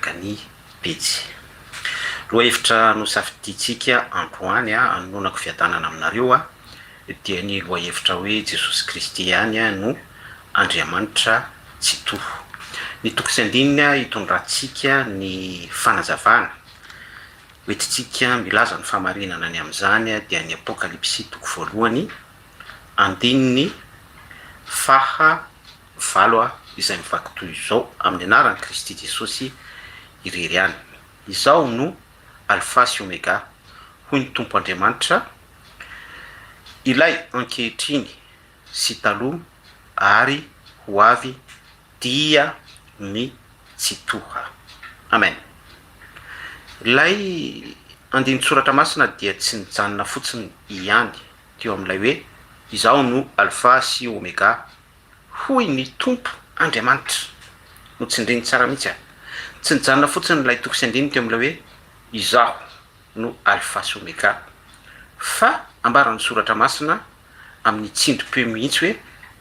mpanaraka ny pejy. Lohahevitra nosafidiantsika androany hanononako fiadanana aminareo dia ny lohahevitra hoe Jesosy Kristy ihany no Andriamanitra Tsitoha. Ny toko sy andininy hitondrantsika ny fanazavana hoentintsika milaza ny fahamarinana ny amin'izany dia ny Apokalypsy toko voalohany andininy faha valo izay mivaky toy izao, Amin'ny anaran'i Kristy Jesosy irery ihany. Izaho no Alfa sy Omega, hoy ny Tompo Andriamanitra, Ilay ankehitriny sy taloha ary ho avy dia ny Tsitoha. Amen. Ilay andinin-tsoratra masina dia tsy nijanona fotsiny ihany teo amin'ilay hoe, Izaho no Alfa sy Omega, hoy ny Tompo Andriamanitra. Notsindriny tsara mihitsy an! Tsy nijanona fotsiny ilay toko sy andininy teo amin'ilay hoe, Izaho no Alfa sy Omega, fa ambaran'ny Soratra Masina amin'ny tsindrim-peo mihitsy hoe,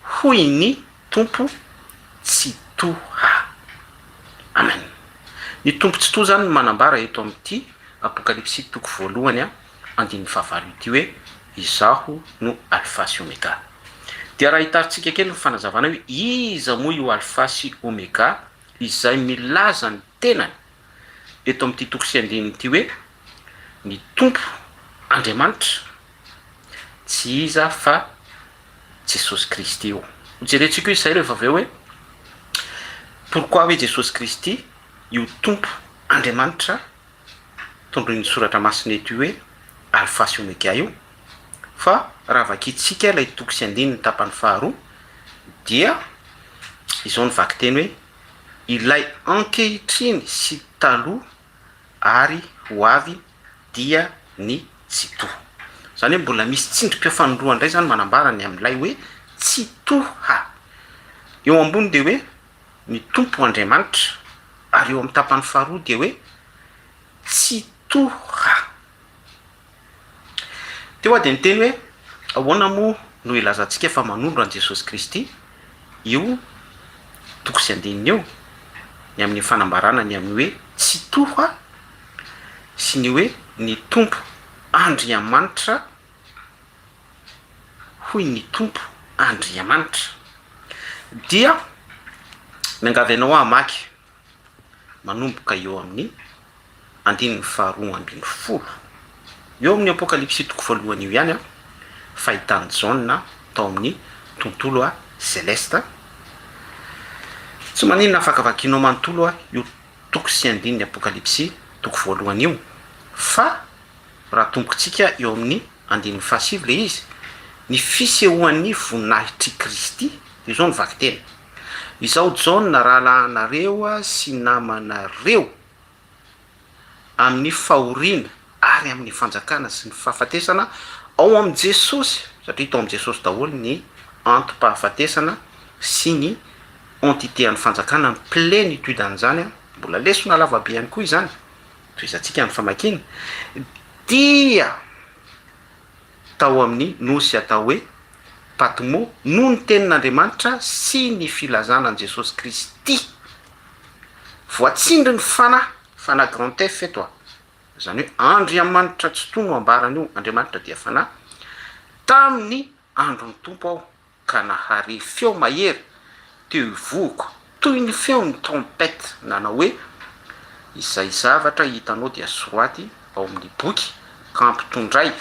Hoy ny Tompo Tsitoha. Amen. Ny Tompo Tsitoha izany no manambara eto amin'ity Apokalypsy toko voalohany andininy fahavalo ity hoe, Izaho no Alfa sy Omega. Dia raha hitarintsika kely ny fanazavana hoe iza moa io Alfa sy Omega izay milaza ny tenany eto amin'ity toko sy andininy ity hoe ny Tompo Andriamanitra tsy iza fa Jesosy Kristy io. Hojerentsika io izay rehefa avy eo hoe pourquoi hoe Jesosy Kristy io Tompo Andriamanitra tondroin'ny soratra masina eto io hoe Alfa sy Omega io, fa raha vakintsika ilay toko sy andininy tapany faharoa dia izao ny vakiteny hoe ilay ankehitriny sy taloha ary ho avy dia ny Tsitoha. Izany hoe mbola misy tsindrim-peo fanindroany indray izany manambara ny amin'ilay hoe Tsitoha. Eo ambony dia hoe ny Tompo Andriamanitra, ary eo amin'ny tapany faharoa dia hoe Tsitoha. Teo aho dia niteny hoe, ahoana moa no ilazantsika fa manondro an'i Jesosy Kristy io toko sy andininy io, ny amin'ny fanambarana ny amin'ny hoe Tsitoha sy ny hoe ny Tompo Andriamanitra, hoy ny Tompo Andriamanitra. Dia miangavy anao aho hamaky manomboka eo amin'ny andininy faharoa 12. Eo amin'ny Apokalypsy toko voalohany io ihany, fahitan'i Jaona tao amin'ny tontolo selesta. Tsy maninona afaka vakianao manontolo io toko sy andininy Apokalypsy toko voalohany io, fa raha atombokintsika eo amin'ny andininy fahasivy ilay izy, ny fisehoan'ny voninahitr'i Kristy, dia izao ny vakiteny, Izaho Jaona rahalahinareo sy namanareo amin'ny fahoriana ary amin'ny fanjakana sy ny fahafatesana ao amin'i Jesosy, satria tao amin'i Jesosy daholo ny antom-pahafatesana sy ny entité an'ny fanjakana, ny plénitude an'izany, mbola lesona lavabe ihany koa izany, tohizantsika ny famakiana, dia tao amin'ny nosy atao hoe Patmo noho ny tenin'Andriamanitra sy ny filazana an'i Jesosy Kristy. Voatsindrin'ny Fanahy, Fanahy grand F eto a, izany hoe Andriamanitra Tsitoha no ambarany io, Andriamanitra dia Fanahy, tamin'ny andron'ny Tompo aho ka nahare feo mahery teo ivohoko toy ny feon'ny trompette nanao hoe, Izay zavatra hitanao dia soraty ao amin'ny boky ka ampitondray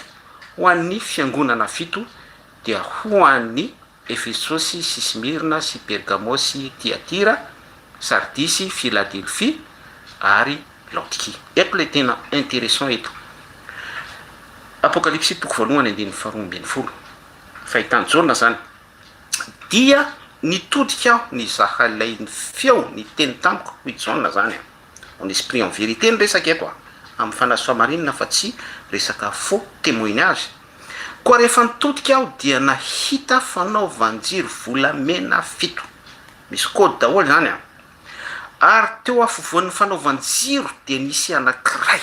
ho an'ny fiangonana fito, dia ho an'i Efesosy sy Smyrna sy Pergamo sy Tyatira, Sardisy, Filadelfia ary Laodikia. Eto ilay tena intéressant eto. Apokalypsy toko voalohany andininy faharoa 12. Fahitan'i Jaona izany. Dia nitodika aho nizaha ilay feo niteny tamiko, hoy Jaona izany an. En esprit en vérité ny resaka eto an, amin'ny fanahy sy fahamarinana fa tsy resaka faux témoignage. Koa rehefa nitodika aho dia nahita fanaovan-jiro volamena fito. Misy code daholo izany an. Ary teo afovoan'ny fanaovan-jiro dia nisy anankiray.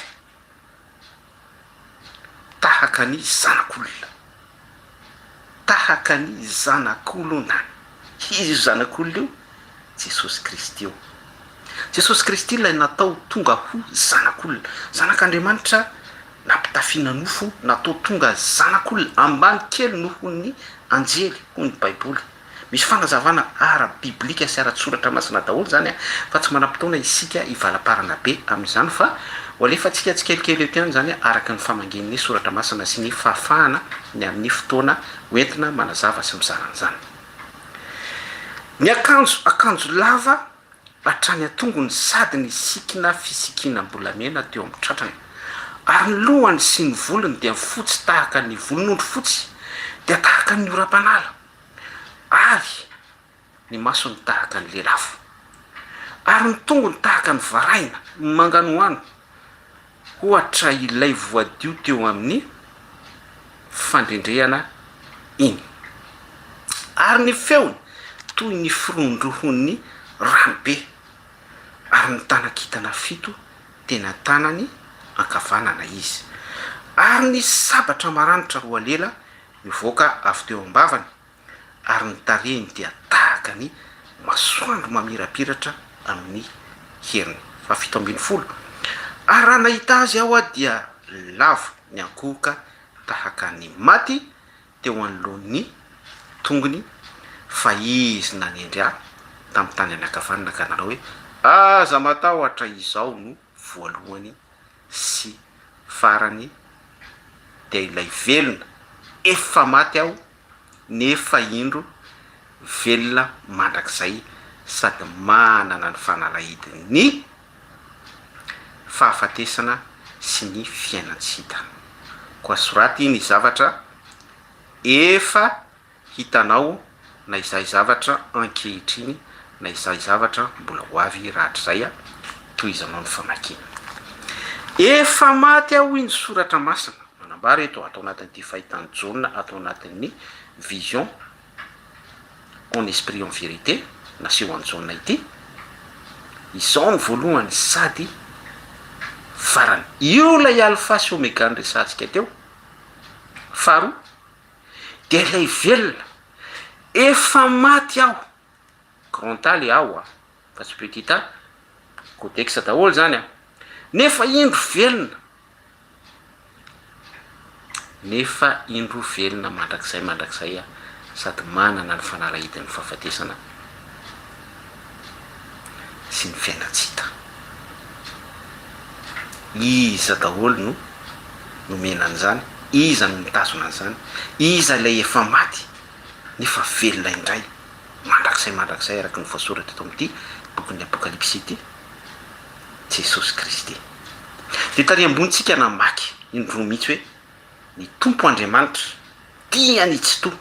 Tahaka ny zanak'olona. Tahaka ny zanak'olona. Iza io zanak'olona io? Jesosy Kristy io. Jesosy Kristy ilay natao tonga ho Zanak'olona. Zanak'Andriamanitra nampitafiana nofo, natao tonga Zanak'olona, ambany kely noho ny anjely, hoy ny Baiboly. Misy fanazavana ara-biblika sy ara-tsoratra masina daholo izany fa tsy manam-potoana isika hivalaparana be amin'izany fa ho alefantsika tsikelikely eto ihany izany araka ny famangian'ny soratra masina sy ny fahafahana ny amin'ny fotoana hoentina manazava sy mizara an'izany. Ny akanjo, akanjo lava hatrany an-tongony sady nisikina fisikinam-bolamena teo amin'ny tratrany. Ary ny lohany sy ny volony dia fotsy tahaka ny volon'ondry fotsy, dia tahaka ny oram-panala. Ary ny masony tahaka ny lelafo, ary ny tongony tahaka ny varahina manganohano, ohatra ilay voadio teo amin'ny fandrendrehana iny. Ary ny feony toy ny firohondrohon'ny rano be, ary nitana kintana fito teny an-tanany ankavanana izy, ary nisy sabatra maranitra roa lela Nivoaka avy teo am-bavany, ary ny tarehiny dia tahaka ny masoandro mamirapiratra amin'ny heriny. Fahafito ambin'ny folo. Ary raha nahita azy aho dia lavo niankohoka tahaka ny maty teo anoloan'ny tongony, fa izy nanendry ahy tamin'ny tanany ankavanana ka nanao hoe, Aza matahotra, izaho no voalohany sy farany dia ilay velona, efa maty aho nefa indro velona mandrakizay sady manana ny fanalahidin'ny fahafatesana sy ny fiainan-tsy hita. Koa soraty ny zavatra efa hitanao na izay zavatra ankehitriny na izay zavatra mbola ho avy rahatrizay a, tohizanao ny famakiana. Efa maty aho hoy ny soratra masina, manambara eto ato anatin'ity fahitan'i Jaona ato anatin'ny vision en esprit en vérité naseho an'i Jaona ity, izao ny voalohany sady farany. Io ilay alpha sy omega niresahantsika teo. Faharoa, dia ilay velona, efa maty aho, grand A le aho a, fa tsy petit a, codex daholo zany a, nefa indro velona, nefa indro velona mandrakizay mandrakizay aho, sady manana ny fanalahidin'ny fahafatesana sy ny fiainan-tsy hita. Iza daholo no nomena an'izany? Iza no mitazona an'izany? Iza ilay efa maty nefa velona indray mandrakizay mandrakizay araka ny voasoratra eto amin'ity bokin'ny Apokalypsy ity? Jesosy Kristy. Dia tary ambony tsika namaky indroa mihitsy hoe ny Tompo Andriamanitra tia ny Tsitoha.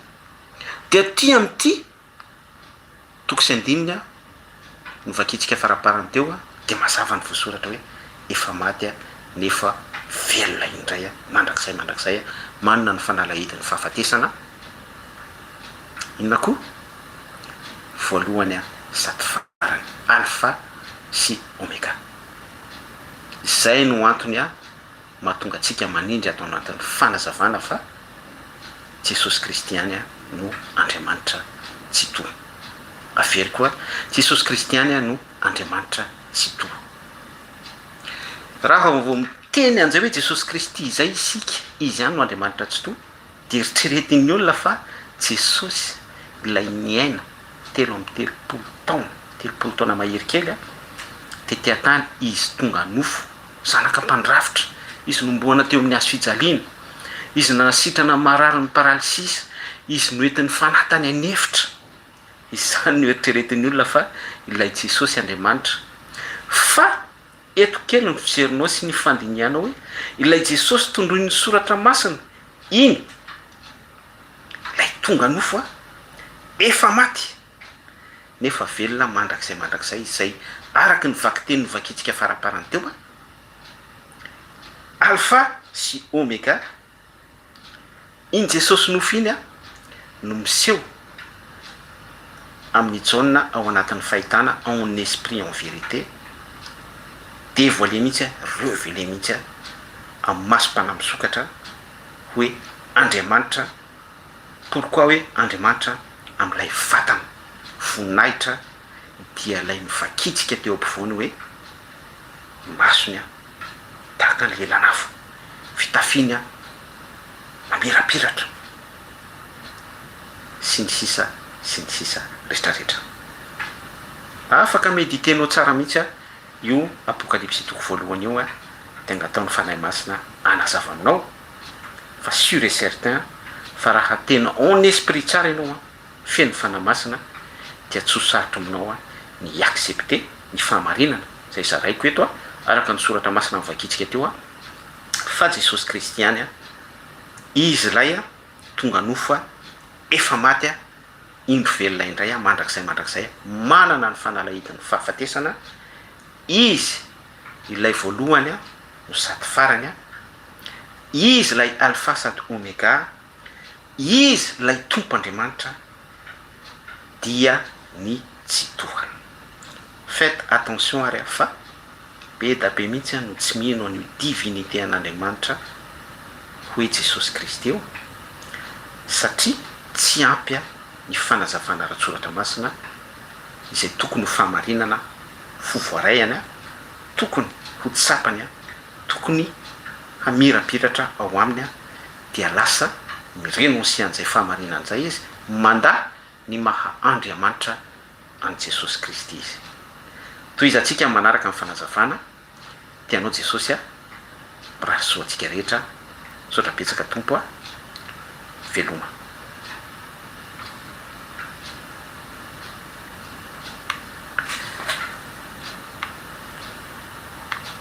Dia aty amin'ity toko sy andininy novakintsika faramparany teo dia mazava ny voasoratra hoe efa maty aho nefa velona indray aho mandrakizay mandrakizay aho, manana ny fanalahidin'ny fahafatesana, inona koa? voalohany aho sady farany, Alpha sy Omega. Izay no antony mahatonga antsika manindry ato anatin'ny fanazavana fa Jesosy Kristy ihany no Andriamanitra Tsitoha. Averiko a, Jesosy Kristy ihany no Andriamanitra Tsitoha. Raha vao miteny an'izay hoe Jesosy Kristy izay isika, Izy ihany no Andriamanitra Tsitoha, dia eritreretin'ny olona fa Jesosy ilay niaina 33 taona, 30 taona mahery kely, tety an-tany, Izy tonga nofo, Zanaka mpandrafitra, Izy nohomboana teo amin'ny hazo fijaliana, Izy nanasitrana ny mararin'ny paralysisa, Izy noentin'ny fanahy tany an'efitra. Izany no eritreretin'ny olona fa ilay Jesosy Andriamanitra. Fa eto kely ny fijerinao sy ny fandinihanao hoe ilay Jesosy tondroin'ny Soratra Masina iny, ilay tonga nofo a, efa maty, nefa velona mandrakizay mandrakizay izay araka ny vakiteny novakintsika faraparany teo a, Alpha sy Omega, iny Jesosy nofo iny a no miseho amin'i Jaona ao anatin'ny fahitana en esprit en vérité, dévoilé mihitsy a, revelé mihitsy a, amin'ny masom-panahy misokatra hoe Andriamanitra Pourquoi hoe Andriamanitra amin'ilay vatana, voninahitra, Dia ilay nivakitsika teo ampovoany hoe ny masony an, tahaka ny lelan'afo, fitafiny an, mamirapiratra, sy ny sisa sy ny sisa retraretra. Afaka mediter-nao tsara mihitsy an io Apokalypsy toko voalohany io an, dia angataho ny Fanahy Masina hanazava aminao fa sur et certain fa raha tena en esprit tsara ianao an, feno Fanahy Masina dia tsy ho sarotra aminao ny hi-accepter ny fahamarinana izay zaraiko eto araka ny soratra masina novakintsika teo fa Jesosy Kristy ihany Izy ilay tonga nofo efa maty indro velona indray mandrakizay mandrakizay manana ny fanalahidin'ny fahafatesana Izy ilay voalohany no sady farany Izy ilay Alpha sady Omega Izy ilay Tompo Andriamanitra dia ny Tsitoha. Faites attention ary fa be da be mihitsy no tsy mino an'io divinité an'Andriamanitra hoe Jesosy Kristy io satria tsy ampy ny fanazavana ara-tsoratra masina izay tokony ho fahamarinana fo voaraiany, tokony ho tsapany, tokony hamirapiratra ao aminy dia lasa mi-renoncer an'izay fahamarinana izay izy, mandà ny maha Andriamanitra an'i Jesosy Kristy izy. Tohizantsika amin'ny manaraka ny fanazavana, Tia anao Jesosy a, mirary soa antsika rehetra, misaotra betsaka Tompo a, veloma.